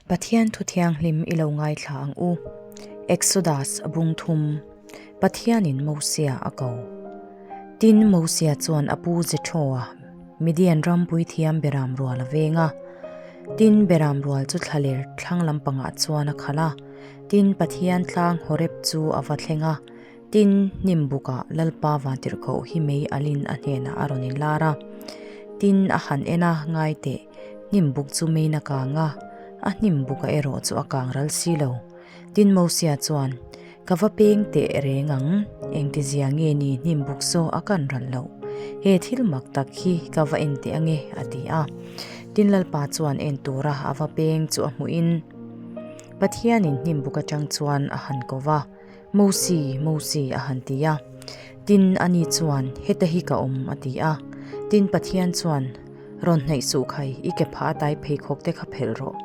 Pathian thu thianghlim i lo ngaithla ang u. Exodus bung thum, Pathianin Mosia a ko. Tin, Mosia chuan a pu Jethro-a, Midian ram puithiam Beram rual a veng a. Tin, Beram rual chu thlaler thlang lampangah chuan a khalh a. Tin, Pathian tlang Horeb chu a va thleng a. Tin, hnim bukah Lalpa Vantirhkoh hi mei alin a hnenah a rawn inlar a. Tin, a han en a, ngai teh, hnim buk chu meiin a kang a, a hnim buka erawh chu a kang ral si lo. Tin, Mosia chuan, Ka va peng teh reng ang, engtizia nge ni hnim buk saw a kan ral loh? He thil mak tak hi ka va en teh ange, a ti a. Tin, Lalpa chuan en tura a va peng chu a hmuhin, Pathianin hnim buk atang chuan a han ko va. Mosi, Mosi, a han ti a. Tin, ani chuan, Heta hi ka awm, a ti a. Tin, Pathian chuan, Rawn hnaih suh khai, i ke phah a tai pheikhawk te kha phelh rawh.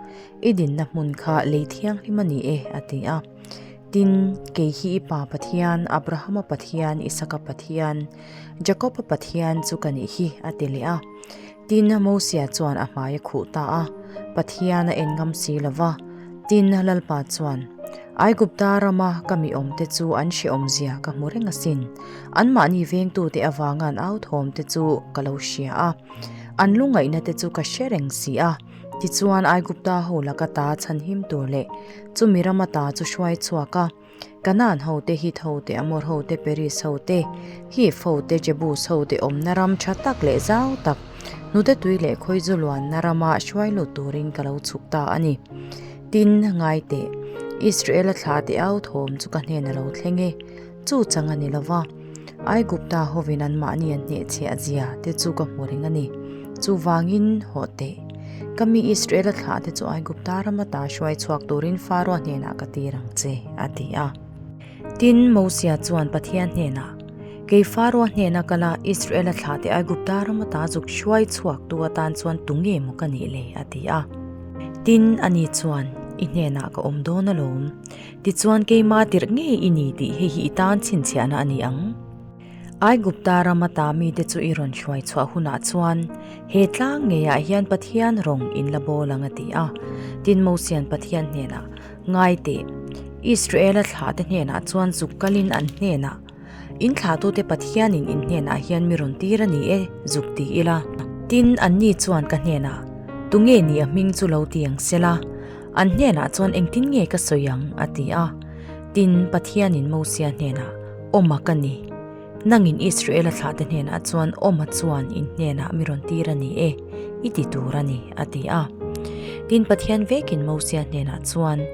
I dinna hmun kha lei thianghlim a ni e, a ti a. Tin, kei hi i pa Pathian, Abrahama Pathian, Isaka Pathian, Jakoba Pathian chu ka nih hi, a ti leh a. Tin, Mosia chuan a hmai a khuh ta a, Pathian a en ngam si lo va. Tin, Lalpa chuan, Aigupta rama ka mi awmte chu an hrehawmzia ka hmu reng asin. Anmahni vengtute avanga an authawmte chu ka lo hria a, an lungaihnate chu ka hre reng si a. Tichuan, Aigupta ho laka ta chhanhim tur leh chumi rama ta chu hruai chhuak a. Kanaan ho te, Hit ho te, Amor ho te, Peris ho te, Hiv ho te, Jebus ho te awmna ram tha tak leh zau tak, hnute tui leh khawizu luanna rama hruai lut turin ka lo chhuk ta a ni. Tin, ngai teh, Israela thla te au thawm chu ka hnen a lo thleng e, chu chang a ni lo va, Aigupta hovin anmahni an hnehchhiah zia te chu ka hmu reng a ni. Chuvangin, hawh teh. Ka mi Israela thlah te chu Aigupta rama ta hruai chhuak turin Faroa hnenah ka tir ang che, a ti a. Tin, Mosia chuan Pathian hnenah, Kei Faroa hnena kala Israela thlah te Aigupta rama ta zuk hruai chhuak tu atan chuan tu nge maw ka nih le? a ti a. Tin, ani chuan, I hnenah ka awm dawn alawm. Tichuan keima tirh ngei i ni tih hei hi i tan chhinchhiahna a ni ang. Aigupta rama ta mite chu i rawn hruai chhuah hunah chuan he tlang ngeiah hian Pathian rawng in la bawl ang a ti a. Tin Mosian Pathian hnenah, Ngai teh, Israela thlahte hnenah chuan zuk kalin an hnenah, In thlahtute Pathianin in hnenah hian mi rawn tir a ni e, zuk ti ila. Tin, anni chuan ka hnenah, Tunge ni a hming chu lo ti ang sela? An hnenah chuan engtin nge ka sawi ang? a ti a. Tin, Pathianin Mosia hnenah, Awma ka ni. Nangin Israela thlahte hnenah chuan Awma chuan in hnenah mi rawn tir a ni e, i ti tur a ni, a ti a. Tin, Pathian vekin Mosia hnenah chuan,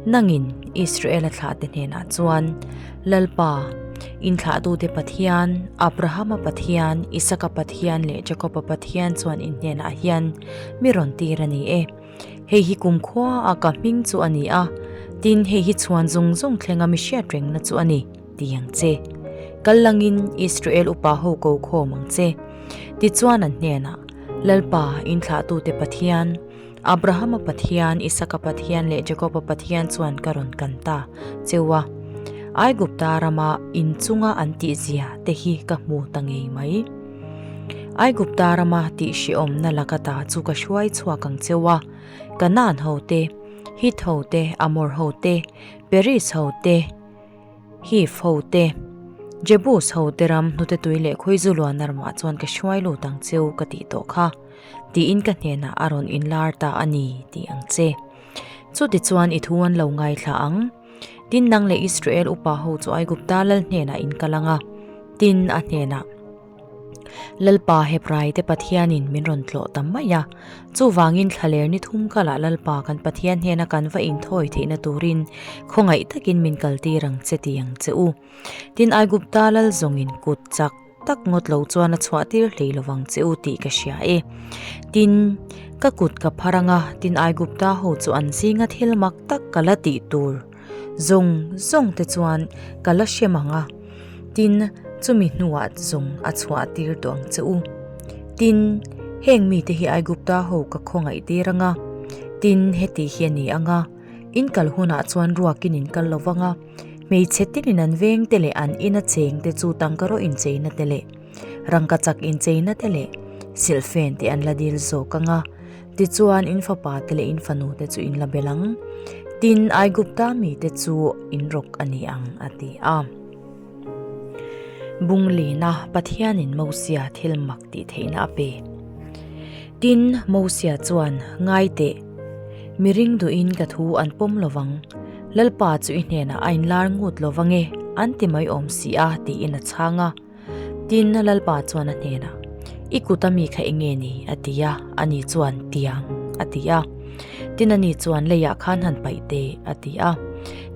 Nangin Israela thlahte hnenah chuan, Lalpa, in thlahtute Pathian, Abrahama Pathian, Isaka Pathian leh Jakoba Pathian chuan in hnenah hian mi rawn tir a ni e. Hei hi kumkhua a ka hming chu a ni a, tin hei hi chhuan zung zung thlenga mi hriat rengna chu a ni, ti ang che. Kal langin Israel upa ho ko khawm ang che. Tichuan an hnenah, Lalpa, in thlahtute Pathian, Abrahama Pathian, Isaka Pathian leh Jakoba Pathian chuan ka rawn kan ta cheu a. Aigupta rama in chunga an tihzia te hi ka hmu ta ngei mai. Aigupta rama tih hrehawmna laka ta chu ka hruai chhuak ang cheu a, Kanaan ho te, Hit ho te, Amor ho te, Peris ho te, Hiv ho te, Jebus ho te ram hnute tui leh khawizu luan ramah chuan ka hruai lut ang cheu ka tih tawh kha, tiin ka hnenah a rawn inlar ta a ni tih ang che. Chutichuan i thu an lo ngaithla ang. Tin nang leh Israel upa ho chu Aigupta lal hnenah in kal ang a, tin a hnenah, Lalpa Hebraite Pathianin min rawn tlawh ta mai a, chuvangin thlaler ni thum kalah Lalpa kan Pathian hnena kan va inthawi theihna turin khawngaih takin min kaltir ang che ti ang che u. Tin Aigupta lal zawngin kut chak tak ngawt lo chuan a chhuah tir hlei lo vang che u tih ka hria e. Tin, ka kut ka phar ang a, tin Aigupta ho chu an zinga thil mak tak ka la tih tur zawng zawng te chuan ka la hrem ang a, tin chumi hnuah zawng a chhuah tir tawh ang che u. Tin, heng mite hi Aigupta ho ka khawngaih tir ang a, tin heti hi a ni ang a, in kal hunah chuan ruakin in kal lo vang a, Hmeichhe tinin an veng te leh an ina cheng te chu tangkaraw incheina te leh rangkachak incheina te leh silhfen te an la dil zawk ang a. Tichuan, in fapate leh in fanute chu in la bel ang. Tin, Aigupta mite chu in rawk a ni ang, a ti a. Bunglina Pathianin Mosia thil mak tih theihna a pe. Tin, Mosia chuan, Ngai teh, mi ring duhin ka thu an pawm lo vang, Lalpa chu i hnenah a inlar ngut lo vang e, an ti mai awm si a, tiin a chhang a. Tin, Lalpa chuan a hnenah, I kut ami kha eng nge ni? a ti a, ani chuan, Tiang, a ti a. Tin, ani chuan, Leiah khan han paih teh, a ti a.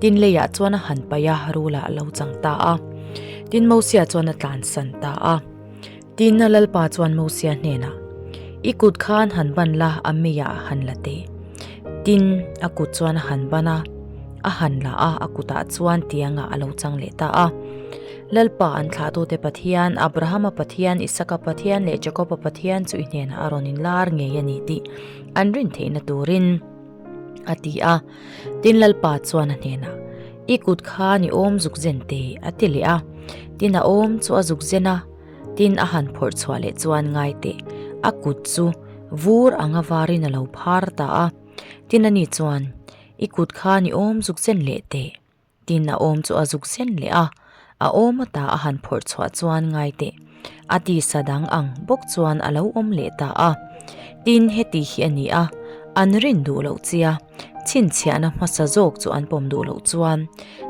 Tin, leiah chuan a han paih a, rulah a lo chang ta a. Tin, Mosia chuan a tlansan ta a. Tin, Lalpa chuan Mosia hnenah, I kut khan han ban la, a meiah han la teh. Tin, a kut chuan a han ban a, a han la a, a kutah chuan tiangah a lo chang leh ta a. Lalpa an thlahtute Pathian, Abrahama Pathian, Isaka Pathian leh Jakoba Pathian chu i hnenah a rawn inlar ngei a ni tih an rin theihna turin a ti a. Tin Lalpa chuan a hnenah, I kut khan i awm zuk zen te, a ti leh a. Tin a awm chu a zuk zen a, tin a han phawrh chhuah leh chuan ngai teh, a kut chu vur anga varin a lo phar ta a. Tin ani chuan, I kut khan i awm zuk zen leh teh. Tin a awm chu a zuk zen leh a, a awm ata a han phawrh chhuah chuan ngai teh, a tisa dang ang bawk chuan a lo awm leh ta a. Tin heti hi a ni a, an rin duh loh chia, chhinchhiahna hmasa zawk chu an pawm duh loh chuan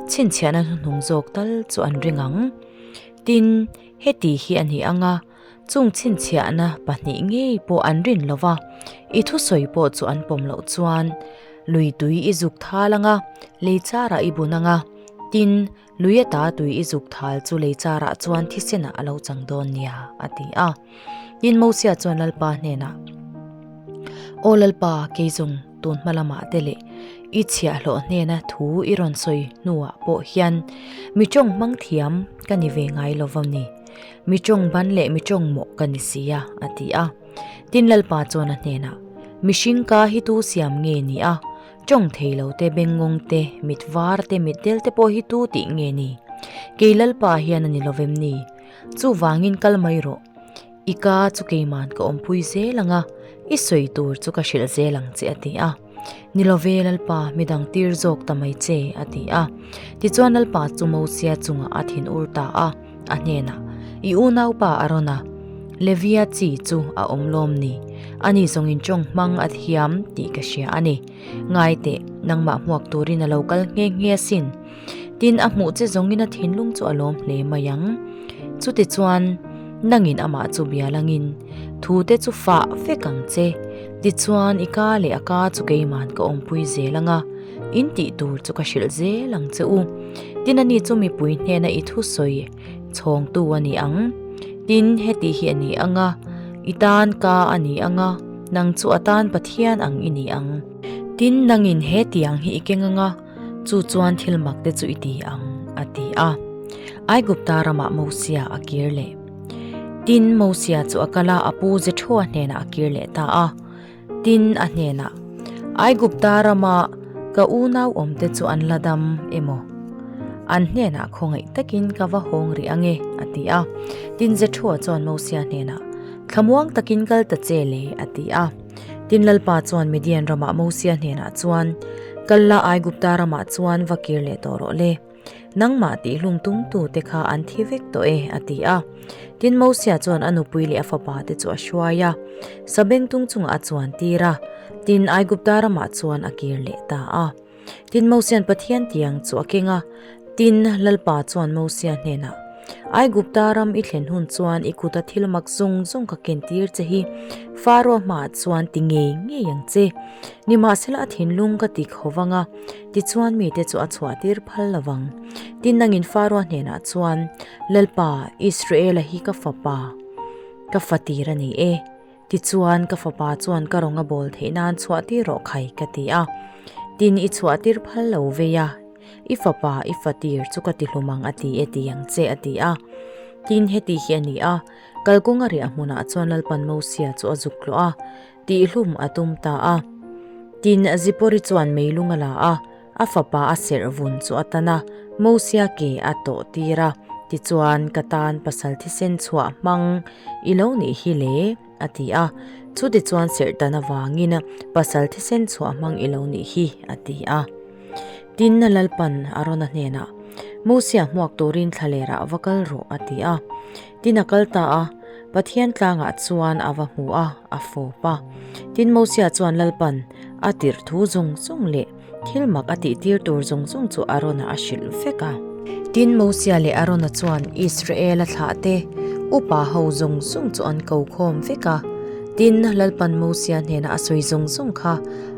chhinchhiahna hnuhnung zawk tal chu an ring ang. Tin, heti hi a ni ang a, chung chhinchhiahna pahnih ngei pawh an rin lo va, i thusawi pawh chu an pawm loh chuan lui tui i zuk thal ang a, lei charah i bun ang a, tin, lui ata tui i zuk thal chu lei charah chuan thisenah a lo chang dawn nia, a ti a. Tin, Mosia chuan Lalpa hnenah, Aw Lalpa, kei zawng tun hma lamah te leh i chhiahhlawh hnena thu i rawn sawi hnuah pawh hian mi tawng hmang thiam ka ni ve ngai lo va ni. Mi tawng ban leh mi tawng mawh ka ni si a, a ti a. Tin Lalpa chuan a hnenah, Mihring ka hi tu siam nge ni a? Tawng thei lo te, bengngawng te, mit var te, mit del te pawh hi tu tih nge ni? Kei Lalpa hian a ni lovem ni? Chuvangin kal mai rawh. I ka chu keiman ka awmpui zel ang a, i sawi tur chu ka hrilh zel ang che, a ti a. Ni lo ve Lalpa, midang tir zawk ta mai che, a ti a. Tichuan Lalpa chu Mosia chungah a thin ur ta a, a hnenah, I unaupa Arona, Levia chi chu a awm lawm ni? Ani zawngin tawng hmang a thiam tih ka hria a ni. Ngai teh, nangmah hmuak turin a lo kal nghe nghe asin. Tin, a hmuh che zawngin a thinlung chu a lawm hle mai ang. Chutichuan, nangin amah chu bia langin, Thute chu fah vek ang che. Tichuan, i ka leh a ka chu keiman ka awmpui zel ang a, in tih tur chu ka hrilh zel ang che u. Tin, ani chu mipui hnena i thusawi chhawngtu a ni ang. Tin, heti hi a ni ang a, i tan ka a ni ang a, nang chu a tan Pathian ang i ni ang. Tin, nangin he tiang hi i keng ang a, Chu chuan thil mak te chu i ti ang, a ti a. Aigupta ramah Mosia a kir leh. Tin, Mosia chu a kal a, a pu Jethroa hnenah a kir leh ta a. Tin, a hnenah, Aigupta rama ka unau awmte chu an la dam emaw? An hnenah khawngaih takin ka va hawng rih ang e, a ti a. Tin, Jethroa chuan Mosia hnenah, Thlamuang takin kal ta che le, a ti a. Tin Lalpa chuan Midian ramah Mosia hnenah chuan, Kal la Aigupta ramah chuan va kir leh tawh rawh le. Nangmah tih hlum tumtute kha an thi vek tawh e, a ti a. Tin Mosia chuan a nupui leh a fapa te chu a hruai a, sabengtung chungah a chuan tir a, tin Aigupta ramah chuan a kir leh ta a. Tin Mosia'n Pathian tiang chu a keng a, tin Lalpa chuan Mosia hnenah, Aigupta ram i thlen hun chuan i kuta thil mak zawng zawng ka ken tir che hi Faroa hmaah chuan ti ngei ngei ang che. Nimahsela a thinlung ka ti kho vang a, tichuan mite chu a chhuah tir phal lo vang. Tin nangin Faroa hnenah chuan, Lalpa, Israela hi ka fapa, ka fatir a ni e. Tichuan, ka fapa chuan ka rawnga bawl theih nan chhuah tir rawh khai ka ti a. Tin, i chhuah tir phal lo vei a, i fapa i fa tir chu ka ti hlum ang a ti e ti ang che a ti a. Tin, heti hi a ni a, kalkawnga riah hmunah chuan Lalpan Mosia chu a zuk tlawh a, tihhlum a tum ta a. Tin, Zipori chuan meilung a la a, A fapa a serh vun chu a tan a, Mosia ke a tawh tir a, tichuan ka tan pasal thisen chhuah hmang i lo nih hi le, a ti a. Chutichuan serhtan avangin pasal thisen chhuah hmang i lo nih hi, a ti a. Tin, Lalpan Arona hnenah, Mosia hmuak turin thlalerah va kal rawh, a ti a. Tin, a kal ta a, Pathian tlangah chuan a va hmu a, a fawp a. Tin, Mosia chuan Lalpan a tirh thu zawng zawng leh thil mak a tihtir tur zawng zawng chu Arona a hrilh vek a. Tin, Mosia leh Arona chuan Israela thlahte upa ho zawng zawng chu an ko khawm vek a. Tin, Lalpan Mosia hnenah a sawi zawng zawng kha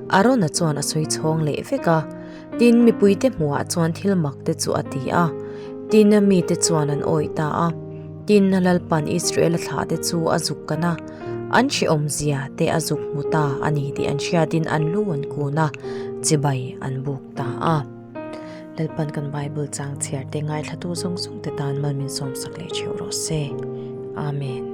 Arona chuan a sawi chhawng leh vek a. Tin, mipuite hmuhah chuan thil mak te chu a ti a, tin, mite chuan an awih ta a. Tin, Lalpan Israela thlahte chu a zuk kan a, an hrehawmzia te a zuk hmu ta a ni tih an hriatin an lu an kun a, chibai an buk ta a. Lalpan kan Bible chang chhiar te ngaithlatu zawng zawng te tan mal min sawmsak leh theuh rawh se. Amen.